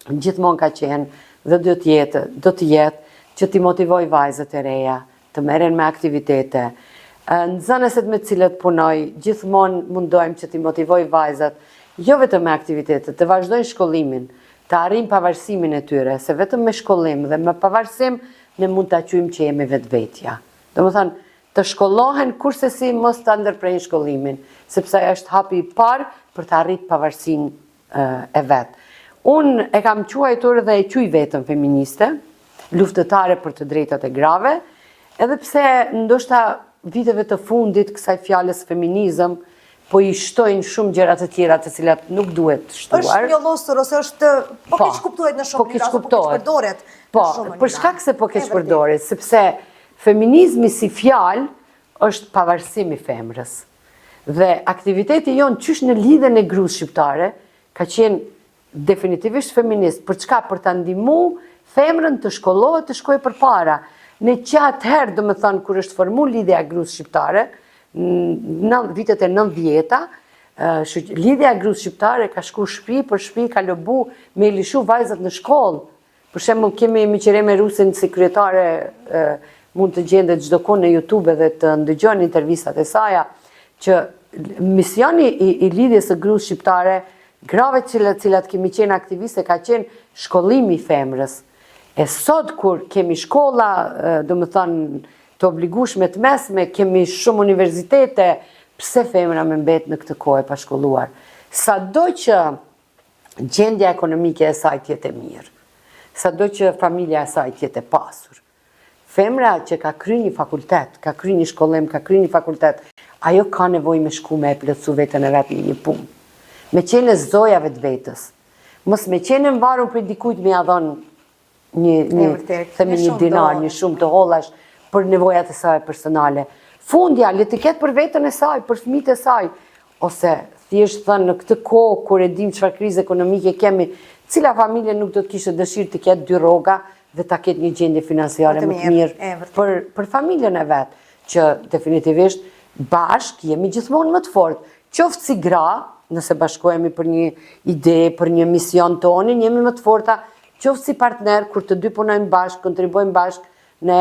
gjithmonë ka qenë dhe do të jetë, do të jetë që t'i motivoj vajzat e reja, të merren me aktivitete. Nxënëset me të cilët punoj, gjithmonë mundohem që t'i motivoj vajzat, jo vetëm me aktivitete, të vazhdojnë shkollimin, të arrijnë pavarësimin e tyre, se vetëm me shkollim dhe me pavarësim ne mund ta quajmë që jemi vetvetja. Domethënë, të shkollohen kurrsesi mos ta ndërprejnë shkollimin, sepse është hapi i parë për të arritë pavarësinë e vet. Unë e kam quajtur dhe e quaj veten feministe, luftëtare për të drejtat e grave, edhe pse ndoshta viteve të fundit kësaj fjalës feminizëm po i shtojnë shumë gjëra të tjera të cilat nuk duhet shtuar. Është njollosur ose është po, po keqkuptohet në shumë po mënyra, po keqpërdoret po, për shkak se po keqpërdoret, sepse feminizmi si fjalë është pavarësim i femrës. Dhe aktiviteti jonë qysh në Lidhjen e Grusë Shqiptare ka qenë definitivisht feminist, për çka për ta ndihmu femrën të shkollohet të shkojë përpara. Ne që atëherë, domethënë, kur është formu Lidhja e Grusë Shqiptare, në vitet e 90-ta, Lidhja e Grusë Shqiptare ka shku shpi për shpi, ka lobu me i lëshu vajzat në shkollë, Për shembull, kemi Myqereme Rusin si kryetare, mund të gjendet çdokund në YouTube edhe të ndëgjoni intervistat e saja, që misioni i, i lidhjes së grusë shqiptare, grave të cilat kemi qenë aktiviste, ka qenë shkollimi i femrës. E sot, kur kemi shkolla, domethënë, të obligushme të mesme, kemi shumë universitete, pse femra me mbet në këtë kohë e pashkolluar? Sado që gjendja ekonomike e saj të jetë e mirë, sado që familja e saj të jetë e pasur, femra që ka kry një fakultet, ka kry një shkollim, ka kry një fakultet, ajo ka nevojë me shku me e plotësu veten e vet me një punë. Me qenë e zoja vetvetes. Mos me qenë e mvarur prej dikujt me ia dhonë një, një, themi një dinar, një shumë të hollash për nevojat e saj personale. Fundja, le të ketë për veten e saj, për fëmijët e saj, ose thjesht thënë në këtë kohë kur e dim çfarë krize ekonomike kemi, cila familje nuk do të kishte dëshirë të ketë dy rroga dhe ta ketë një gjendje financiare më të mirë për, për familjen e vet, që definitivisht bashkë jemi gjithmonë më të fortë, qoftë si gra, nëse bashkohemi për një ide, për një mision tonin, jemi më të forta, Qoftë si partner, kur të dy punojmë bashkë, kontribuojmë bashkë, ne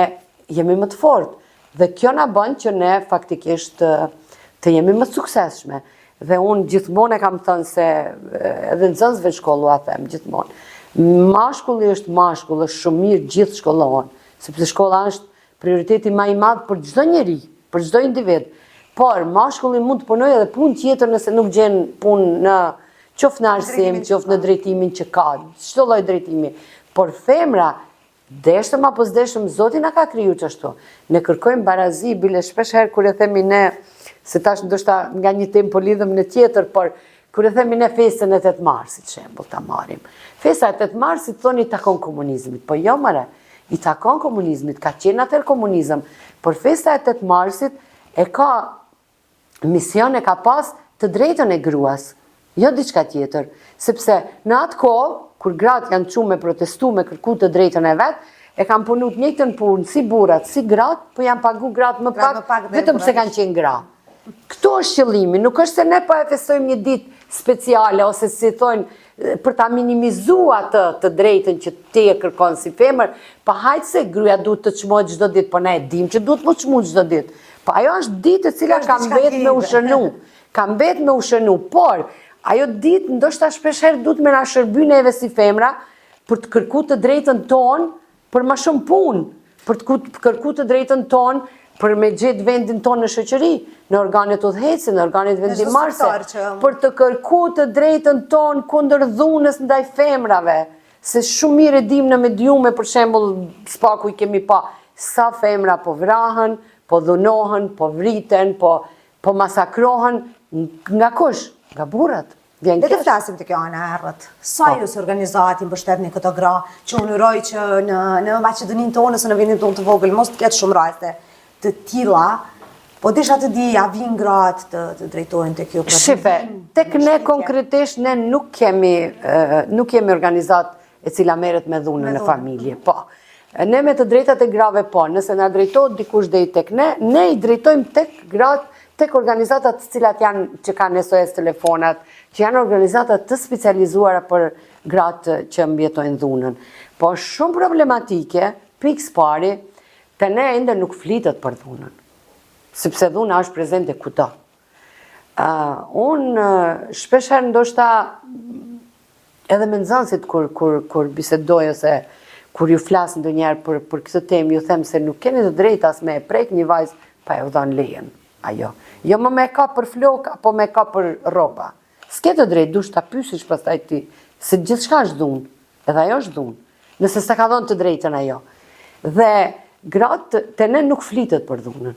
jemi më të fortë. Dhe kjo na bën që ne faktikisht të jemi më të suksesshme. Dhe unë gjithmonë e kam thënë se edhe nxënësve në shkollë ua them gjithmonë. Mashkulli është mashkull, është shumë mirë gjithë shkollohen, sepse shkolla është prioriteti ma i madh për çdo njeri, për çdo individ. Por mashkulli mund të punojë edhe punë tjetër nëse nuk gjen punë në qoftë në arsim, qoftë në drejtimin që ka, çdo lloj drejtimi. Por femra, deshtëm apo s'deshtëm, Zoti na ka kriju qashtu. Ne kërkojmë barazi, bile shpesh herë kur e themi ne, se tash ndoshta nga një temë po lidhem në tjetër, por kur e themi ne festën e 8 marsit, shembull ta marrim. Festa e 8 marsit thonë i takon komunizmit, po jo more, i takon komunizmit, ka qenë atëherë komunizëm, por festa e 8 marsit e ka mision e ka pas të drejtën e gruas, jo diçka tjetër, sepse në atë kohë, kur gratë janë çu me protestu, me kërku të drejtën e vet, e kanë punu të njëjtën punë si burrat, si gratë, po janë pagu gratë më pak, pak vetëm se kanë qenë gra. Këtu është qëllimi, nuk është se ne po e festojmë një ditë speciale, ose si thonë, për ta minimizu atë të drejtën që ti e kërkon si femër, pa po hajt se gruaja duhet të çmohet çdo ditë, po ne e dim që duhet m'u çmu çdo ditë. Po ajo është ditë e cila ka mbet me u shënu, ka mbet me u shënu, por ajo ditë ndoshta shpeshherë duhet me na shërby neve si femra për të kërku të drejtën tonë për ma shumë punë, për të kërku të drejtën tonë, për me gjetë vendin tonë në shoqëri, në organet udhëheqëse, në organet vendimmarrëse, për të kërku të drejtën tonë kundër dhunës ndaj femrave, se shumë mirë e dim në mediume, për shembull, s'paku i kemi pa, sa femra po vrahen, po dhunohen, po vriten, po, po masakrohen, nga kush? Nga burrat. Vjen Le të flasim te kjo ana e errët. Sa po. ju si organizatë i mbështetni këto gra që unë uroj që në në Maqedoninë tonë ose në vendin tonë të vogël mos të ketë shumë raste të tilla, po desha të di a vijnë gratë të, të drejtohen tek ju për Shife, tek ne konkretisht ne nuk kemi nuk jemi organizatë e cila merret me dhunën në familje. Po. Ne me të drejtat e grave po, nëse na drejtohet dikush deri tek ne, ne i drejtojmë tek gratë, tek organizatat të cilat janë që kanë SOS telefonat, që janë organizata të specializuara për gratë që mbijetojnë dhunën. Po është shumë problematike, pikë së pari, te ne ende nuk flitet për dhunën, sepse dhuna është prezente kudo. Uh, unë shpeshherë ndoshta Edhe me nxënësit kur kur kur bisedoj ose kur ju flas ndonjëherë për për këtë temë, ju them se nuk keni të drejtë as me e prek një vajzë pa ju dhënë lejen. Ajo. Jo më me e kap për flokë apo me e kap për rroba. S'ke të drejtë, dush ta pyesish pastaj ti, se gjithçka është dhunë. Edhe ajo është dhunë. Nëse s'ta ka dhënë të drejtën ajo. Dhe gratë te ne nuk flitet për dhunën.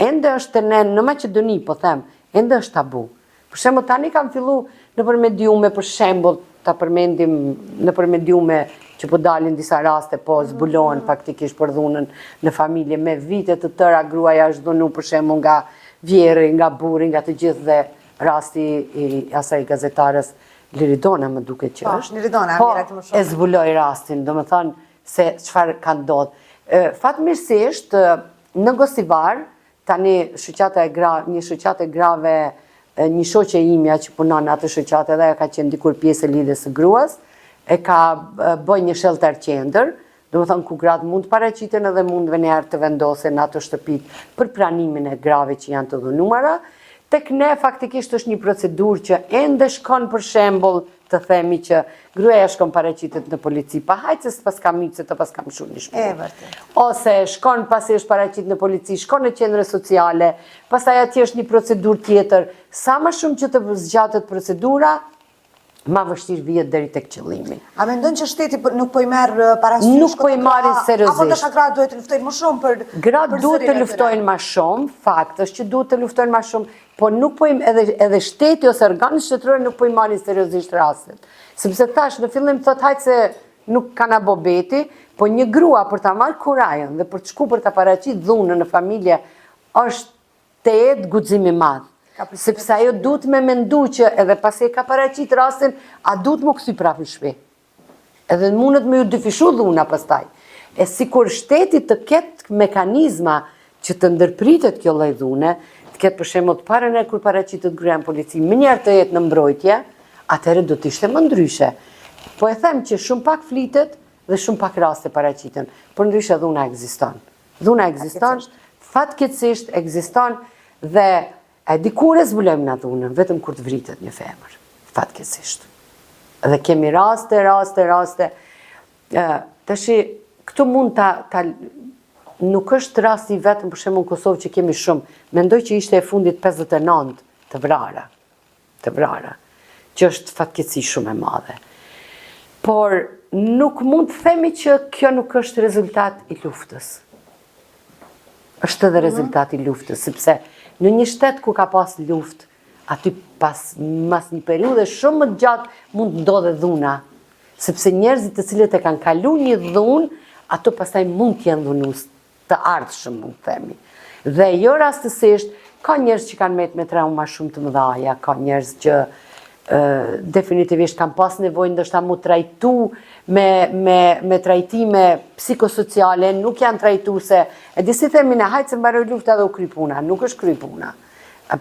Ende është te ne në Maqedoni, po them, ende është tabu. Për shembull, tani kam fillu nëpër mediume, për shembull, ta përmendim nëpër mediume që po dalin disa raste, po zbulohen mm. faktikisht për dhunën në familje, me vite të tëra gruaja është dhunu për shembull nga vjehrri, nga burri, nga të gjithë dhe rasti i asaj gazetares Liridona më duket që po, është. Liridona, po, e zbuloi rastin, domethënë se çfarë ka ndodhur. Fatmirësisht, në Gostivar, Tani shoqata e gra, një shoqatë e grave, një shoqe imja që punon në atë shoqatë edhe ajo ka qenë dikur pjesë e lidhjes së gruas, e ka bë një shelter qendër, domethënë ku gratë mund të paraqiten edhe mund menjëherë të vendosen në ato shtëpitë për pranimin e grave që janë të dhunuara. Tek ne faktikisht është një procedurë që ende shkon për shembull të themi që gruaja shkon paraqitet në polici, pa hajt se s'paska mytë, se të paska mshu një shpi. E, vërtet. Ose shkon pasi është paraqit në polici, shkon në qendrën sociale, pastaj atje është një procedurë tjetër. Sa më shumë që të zgjatet procedura, ma vështirë vihet deri tek qëllimi. A mendon që shteti po, nuk po i merr parasysh? Nuk po i marrin seriozisht. Apo ndoshta gratë duhet të luftojnë më shumë për Gratë duhet të luftojnë më shumë, fakt është që duhet të luftojnë më shumë, Po nuk po i edhe edhe shteti ose organet shtetërore nuk po i marrin seriozisht rastet. Sepse thash në fillim thot hajt se nuk ka na bo beti, po një grua për ta marrë kurajën dhe për të shku për ta paraqit dhunën në familje është tejet guxim i madh. Sepse ajo duhet me mendu që edhe pasi e ka paraqit rastin, a duhet m'u kthy prapë në shtëpi. Edhe mundet me ju dyfishu dhuna pastaj. E sikur shteti të ketë mekanizma që të ndërpritet kjo lloj dhune, të ketë për shembull të parën herë kur paraqitet gruaja në polici, menjëherë të jetë në mbrojtje, atëherë do të ishte më ndryshe. Po e them që shumë pak flitet dhe shumë pak raste paraqiten, por ndryshe dhuna ekziston. Dhuna ekziston, fatkeqësisht ekziston dhe E di kur e zbulojmë na dhunën, vetëm kur të vritet një femër, fatkeqësisht. Dhe kemi raste, raste, raste. Ë, tashi këtu mund ta ta nuk është rasti i vetëm për shembull në Kosovë që kemi shumë. Mendoj që ishte e fundit 59 të vrara. Të vrara, që është fatkeqësi shumë e madhe. Por nuk mund të themi që kjo nuk është rezultat i luftës. Është edhe mhm. rezultat i luftës, sepse në një shtet ku ka pas luftë, aty pas mas një periudhe shumë më të gjatë mund të ndodhe dhuna, sepse njerëzit të cilët e kanë kalu një dhunë, ato pastaj mund të jenë dhunus të ardhshëm, mund të themi. Dhe jo rastësisht, ka njerëz që kanë met me trauma shumë të mëdhaja, ka njerëz që definitivisht kanë pas nevojë ndoshta mu trajtu me, me, me trajtime psikosociale, nuk janë trajtu se, e di si themi ne, hajtë se mbaroi lufta dhe u kry puna, nuk është kry puna.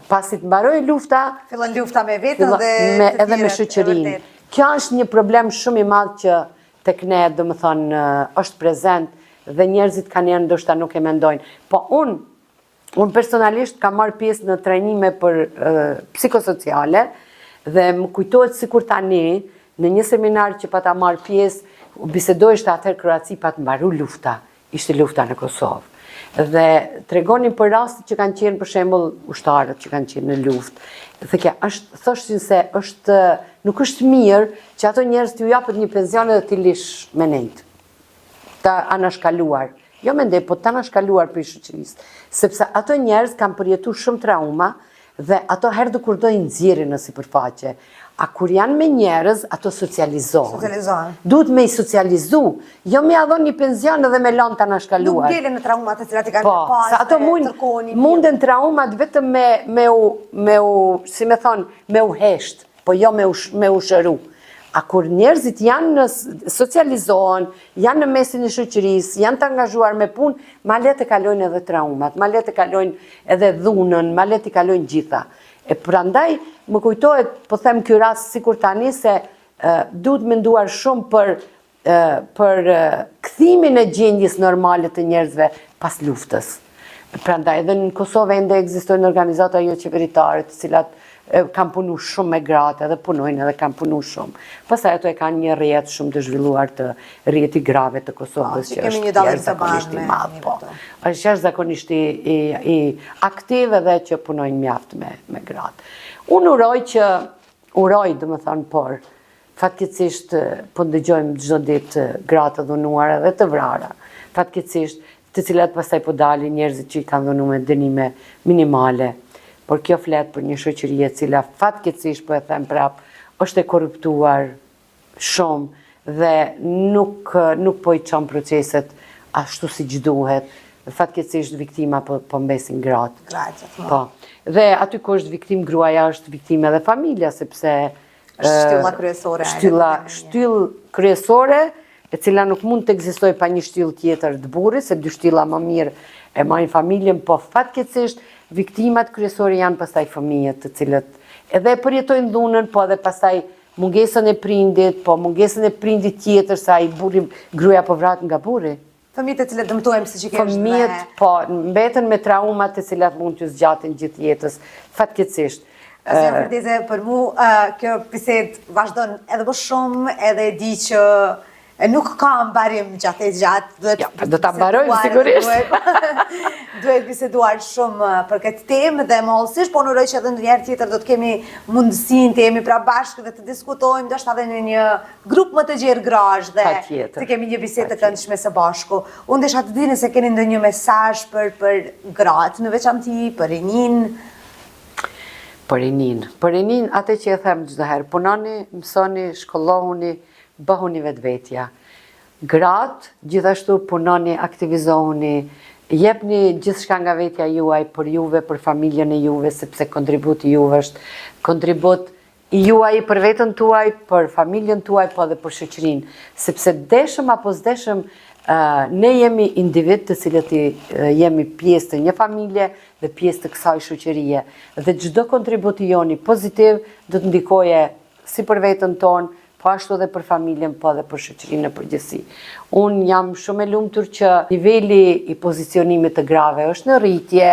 Pasi të mbaroi lufta, fillon lufta me veten dhe me, edhe me shoqërinë. Kjo është një problem shumë i madh që tek ne, domethënë, është prezent dhe njerëzit kanjëherë ndoshta nuk e mendojnë. Po unë, Unë personalisht kam marrë pjesë në trajnime për psikosociale dhe më kujtohet sikur tani në një seminar që pata marrë pjesë, u bisedoheshte atëherë Kroaci pat mbaru lufta, ishte lufta në Kosovë. Dhe tregonin për rastet që kanë qenë për shembull ushtarët që kanë qenë në luftë. Dhe kjo është thoshin se është nuk është mirë që ato njerëz t'ju japet një pension edhe t'i lish me nejt. Të anashkaluar. Jo me ndejt, po të anashkaluar prej shoqërisë. Sepse ato njerëz kanë përjetu shumë trauma Dhe ato herë do kur do i nxjerrin në sipërfaqe. A kur janë me njerëz, ato socializohen. Socializohen. Duhet me i socializu, jo me ia dhonë një penzion edhe me lanë të anashkaluar. Nuk ngelen në traumat të cilat i kanë po, pas, se ato mund, munden traumat vetëm me, me u, me u, si me thonë, me u hesht, po jo me u, me u shëru. A kur njerëzit janë në socializohen, janë në mesin e shoqërisë, janë të angazhuar me punë, ma lehtë e kalojnë edhe traumat, ma lehtë e kalojnë edhe dhunën, ma lehtë i kalojnë gjitha. E prandaj më kujtohet, po them ky rast sikur tani se duhet menduar shumë për për kthimin e gjendjes normale të njerëzve pas luftës. Prandaj edhe në Kosovë ende ekzistojnë organizata joqeveritare të cilat kanë punu shumë me gratë edhe punojnë edhe kanë punu shumë. Pastaj ato e kanë një rrjet shumë të zhvilluar të rrjeti grave të Kosovës po, që është jashtëzakonisht i madh, po. Është jashtëzakonisht i, i, i aktiv edhe që punojnë mjaft me, me gratë. Unë uroj që, uroj, domethënë, por, fatkeqësisht po ndëgjojmë çdo ditë gra të dhunuara dhe të vrara. Fatkeqësisht, të cilat pastaj po dalin njerëzit që i kanë dhunu me dënime minimale. Por kjo flet për një shoqëri e cila fatkeqësisht po e them prap, është e korruptuar shumë dhe nuk nuk po i çon proceset ashtu siç duhet. Fatkeqësisht viktima po po mbesin gratë. Gratë gjithmonë. Po. Dhe aty ku është viktimë gruaja është viktimë edhe familja sepse shtylla kryesore. Shtylla, shtyllë kryesore, e cila nuk mund të ekzistojë pa një shtyllë tjetër të burrit, se dy shtylla më mirë e majnë familjen, po fatkeqësisht viktimat kryesore janë pastaj fëmijët, të cilët edhe e përjetojnë dhunën, po edhe pastaj mungesën e prindit, po mungesën e prindit tjetër, se ai burri, gruaja po vrahet nga burri. Fëmijët të cilët dëmtohen psiqikisht dhe... Fëmijët, po, mbeten me traumat të cilat mund t'ju zgjatin gjithë jetës, fatkeqësisht. Zonja Ferdeze, për mu, kjo bisedë vazhdon edhe më shumë, edhe e di që nuk ka mbarim gjatë e gjatë. Duhet ja, do ta mbarojmë, sigurisht. Duhet biseduar shumë për këtë temë dhe më hollësisht, po unë uroj që edhe ndonjëherë tjetër do të kemi mundësinë të jemi pra bashkë dhe të diskutojmë, ndoshta edhe në një grup më të gjerë grash dhe të kemi një bisedë të këndshme së bashku. Unë desha të di nëse keni ndonjë mesazh për për gratë në veçanti, për rininë. Për rininë, për rininë atë që e them çdo herë, punoni, mësoni, shkollohuni, bëhuni vetvetja. Gratë, gjithashtu punoni, aktivizohuni, jepni gjithçka nga vetja juaj për juve, për familjen e juve, sepse kontributi juve është kontribut i juaji për veten tuaj, për familjen tuaj, po edhe për shoqërinë, sepse deshëm apo s'deshëm, ne jemi individ të cilët jemi pjesë të një familje dhe pjesë të kësaj shoqërie dhe çdo kontribut i joni pozitiv do të ndikojë si për veten tonë, po ashtu edhe për familjen, po edhe për shoqërinë në përgjithësi. Unë jam shumë e lumtur që niveli i pozicionimit të grave është në rritje,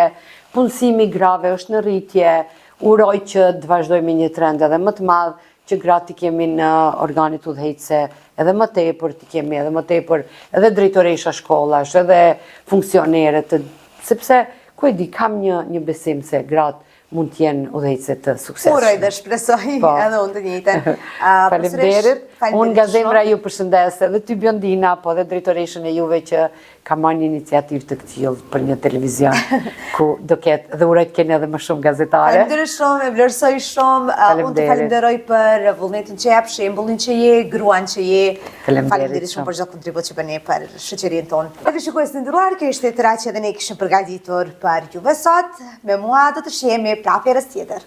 punësimi i grave është në rritje, Uroj që të vazhdojë me një trend edhe më të madh, që gratë t'i kemi në organet udhëheqëse edhe më tepër, t'i kemi edhe më tepër edhe drejtoresha shkollash, edhe funksionere të sepse ku e di kam një një besim se gratë mund të jenë udhëheqëse të suksesshme. Uroj dhe shpresoj po. edhe unë të njëjtën. Faleminderit. Unë nga zemra ju përshëndes edhe ty Biondina, po edhe drejtoreshën e juve që ka marrë një iniciativë të këtillë për një televizion ku do ketë dhe uroj të keni edhe më shumë gazetare. Faleminderit shumë, e vlerësoj shumë. Unë të falenderoj për vullnetin që jep, shembullin që je, gruan që je. Faleminderit shumë për çdo kontribut që bëni për shoqërinë tonë. Teleshikues të nderuar, kjo ishte e tëra që edhe ne kishim përgatitur për juve sot. Me mua do të shihemi prapë herës tjetër.